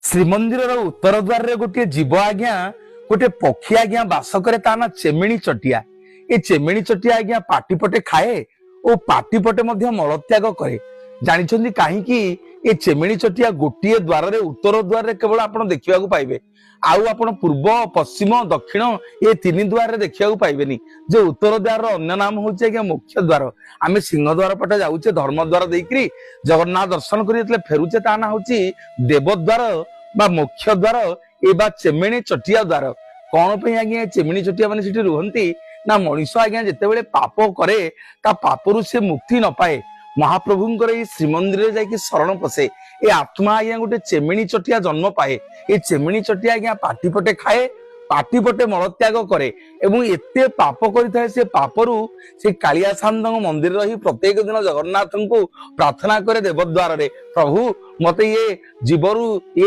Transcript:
ଶ୍ରୀମନ୍ଦିରର ଉତ୍ତର ଦ୍ୱାରରେ ଗୋଟିଏ ଜୀବ ଆଜ୍ଞା, ଗୋଟେ ପକ୍ଷୀ ଆଜ୍ଞା ବାସ କରେ, ତା ନା ଚେମିଣି ଚଟିଆ। ଏ ଚେମିଣି ଚଟିଆ ଆଜ୍ଞା ପାଟି ପଟେ ଖାଏ ଓ ପାଟି ପଟେ ମଧ୍ୟ ମଳତ୍ୟାଗ କରେ। ଜାଣିଛନ୍ତି କାହିଁକି ଏ ଚେମିଣି ଚଟିଆ ଗୋଟିଏ ଦ୍ୱାରରେ, ଉତ୍ତର ଦ୍ୱାରରେ କେବଳ ଆପଣ ଦେଖିବାକୁ ପାଇବେ, ଆଉ ଆପଣ ପୂର୍ବ, ପଶ୍ଚିମ, ଦକ୍ଷିଣ ଏ ତିନି ଦ୍ୱାରରେ ଦେଖିବାକୁ ପାଇବେନି? ଯେ ଉତ୍ତର ଦ୍ୱାରର ଅନ୍ୟ ନାମ ହଉଛି ଆଜ୍ଞା ମୁଖ୍ୟ ଦ୍ୱାର। ଆମେ ସିଂହ ଦ୍ୱାର ପଟେ ଯାଉଛେ, ଧର୍ମ ଦ୍ୱାର ଦେଇକିରି ଜଗନ୍ନାଥ ଦର୍ଶନ କରି ଯେତେବେଳେ ଫେରୁଛେ, ତା ନାଁ ହଉଛି ଦେବଦ୍ୱାର ବା ମୋକ୍ଷ ଦ୍ୱାର ଏ ବା ଚେମିଣି ଚଟିଆ ଦ୍ୱାର। କଣ ପାଇଁ ଆଜ୍ଞା ଏ ଚେମିଣି ଚଟିଆ ମାନେ ସେଠି ରୁହନ୍ତି ନା, ମଣିଷ ଆଜ୍ଞା ଯେତେବେଳେ ପାପ କରେ, ତା ପାପରୁ ସେ ମୁକ୍ତି ନ ପାଏ, ମହାପ୍ରଭୁଙ୍କର ଏଇ ଶ୍ରୀମନ୍ଦିରରେ ଯାଇକି ଶରଣ ପଶେ। ଏ ଆତ୍ମା ଆଜ୍ଞା ଗୋଟେ ଚେମିଣି ଚଟିଆ ଜନ୍ମ ପାଏ। ଏ ଚେମିଣି ଚଟିଆ ଆଜ୍ଞା ପାଟି ପଟେ ଖାଏ, ପାଟି ପଟେ ମଳତ୍ୟାଗ କରେ ଏବଂ ଏତେ ପାପ କରିଥାଏ, ସେ ପାପରୁ ସେ କାଳିଆ ସାନ୍ତଙ୍କ ମନ୍ଦିରରେ ରହି ପ୍ରତ୍ୟେକ ଦିନ ଜଗନ୍ନାଥଙ୍କୁ ପ୍ରାର୍ଥନା କରେ ଦେବଦ୍ୱାରରେ, ପ୍ରଭୁ ମତେ ଇଏ ଜୀବରୁ ଇଏ